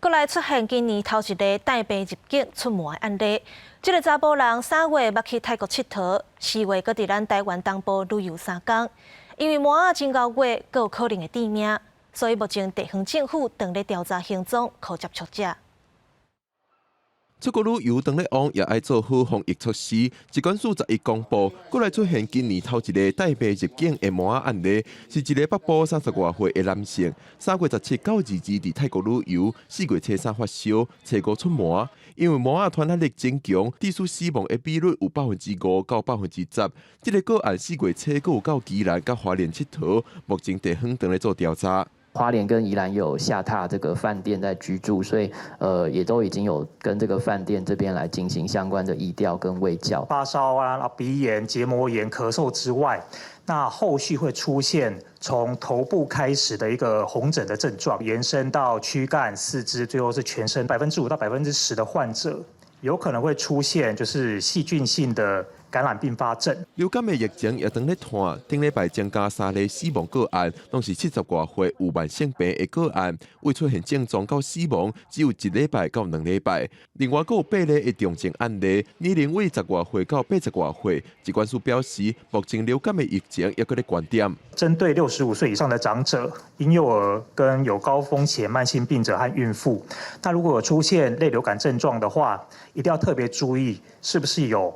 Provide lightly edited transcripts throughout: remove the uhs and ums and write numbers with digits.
閣來出現今年頭一例帶病入境出門的案例。這个查埔人3月捌去泰國𨑨迌，4月閣佇咱台灣東部旅遊3工。因為麻仔真𠢕月閣有可能會致命，所以目前地方政府正咧調查行蹤高接觸者。出國旅遊當咧旺，也愛做好防疫措施。疾管署11公布，閣來出現今年頭一例帶病入境的麻仔案例，是一个北部30外歲的男性，3月17到22佇泰國旅遊，4月初三發燒，初五出門。因為麻仔傳染力真強，致使死亡的比率有5%到10%。這个個案4月初閣有到宜蘭佮花蓮𨑨迌，目前地方正咧做調查。花蓮跟宜蘭有下榻這個飯店在居住，所以也都已經有跟這個飯店這邊來進行相關的疫調跟衛教。發燒啊、鼻炎、結膜炎、咳嗽之外，那後續會出現從頭部開始的一個紅疹的症狀，延伸到軀幹、四肢，最後是全身。5%到10%的患者有可能會出現就是細菌性的感染併發症。流感的疫情也當咧湠，頂禮拜增加三例死亡個案，攏是70外歲有慢性病的個案，未出現症狀到死亡只有1禮拜到2禮拜。另外，閣有八例的重症案例，年齡為10外歲到80外歲。疾管署表示，目前流感的疫情猶閣咧懸點。針對65歲以上的長者、嬰幼兒跟有高風險慢性病者和孕婦，那如果有出現類流感症狀的話，一定要特別注意是不是有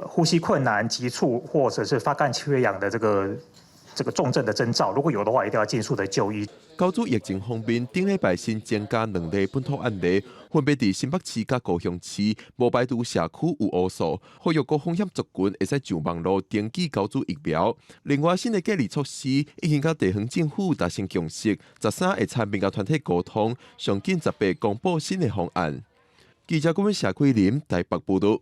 呼吸困難、急促或者是發乾缺氧的這個重症的徵兆，如果有的話，一定要盡速的就醫。猴子疫情方面，頂禮拜新增加兩例本土案例，分別佇新北市佮高雄市，無排除社區有烏數，呼籲高風險族群會使上網路登記猴子疫苗。另外，新的隔離措施已經佮地方政府達成共識，13會參民間團體溝通，上緊18公布新的方案。記者郭文社區林台北報道。